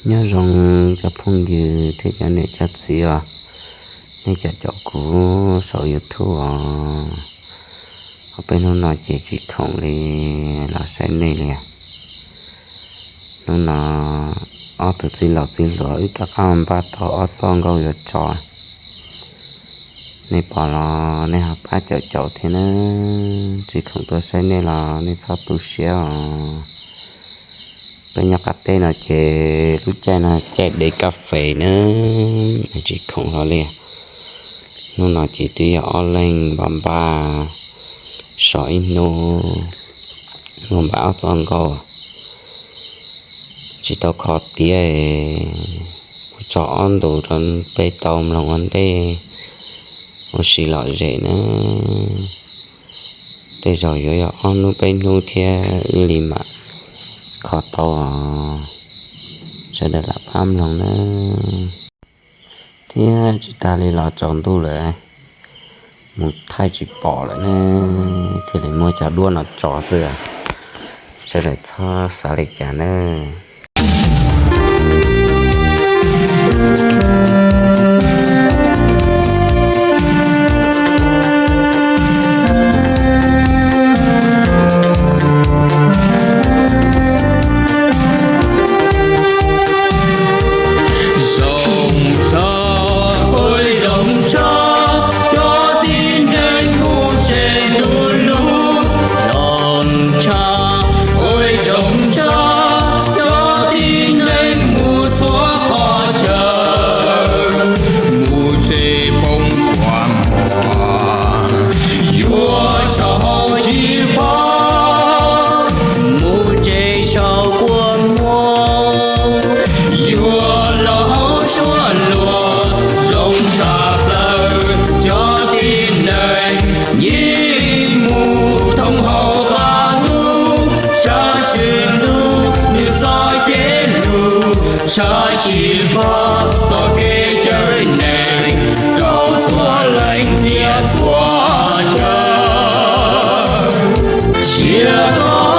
Nyob zoo cov phooj ywg thiab cov niam cov txiv os, nej cov caum kuv saum YouTube os. Ob peb hnub no ces tsis khoom li los saib nej li. Hnub no ob tug txij laus txij hluas wb rov qab npaj tau ob txoj nkauj yuav tso. Nej pom los nej ho pab caum caum thiab nawb. Tsis khoom tuaj saib nej los nej txhob tu siab os. Peb nyob qab teb no ces lub caij no caij de kas fes nawb, tsis khoom hlo li. Hnub no ces twb yog ob leeg npaj npaj so ib hnub, mus npaj ob txoj nkauj. Tsis tau kho tiav, kuv tso ob ntu rau peb tau mloog ua ntej, ua si lom zem nawb. Tej zaum yuav yog ob hnub peb hnub thiab wb li mam kho tau. Sawv daws lam pab mloog nawb. Thiab tsis tas li los tsaus ntuj lawm, mus thaij tsis pom lawm ne, thiaj li muab cov duab no tso xwb. Sawv daws txhob xav li cas nawb. Zoo tshaj, ua zoo tshaj, cov tib neeg mus tsev ntuj lub. Zoo tshaj, ua zoo tshaj, cov tib neeg mus txhua qhov chaw, mus tsev poob kua muag, yuav sau hauv tsis paub, mus tsev sau kua muag, yuav los hauv suab luag. Zoo tshaj plaws cov tib neeg nyiag mus thoob hauv qab ntuj, sab sim ntuj nws txoj kev lus, sab sim pab txoj kev cawm neeg rau txhua leej thiab txhua chaw. Cia koj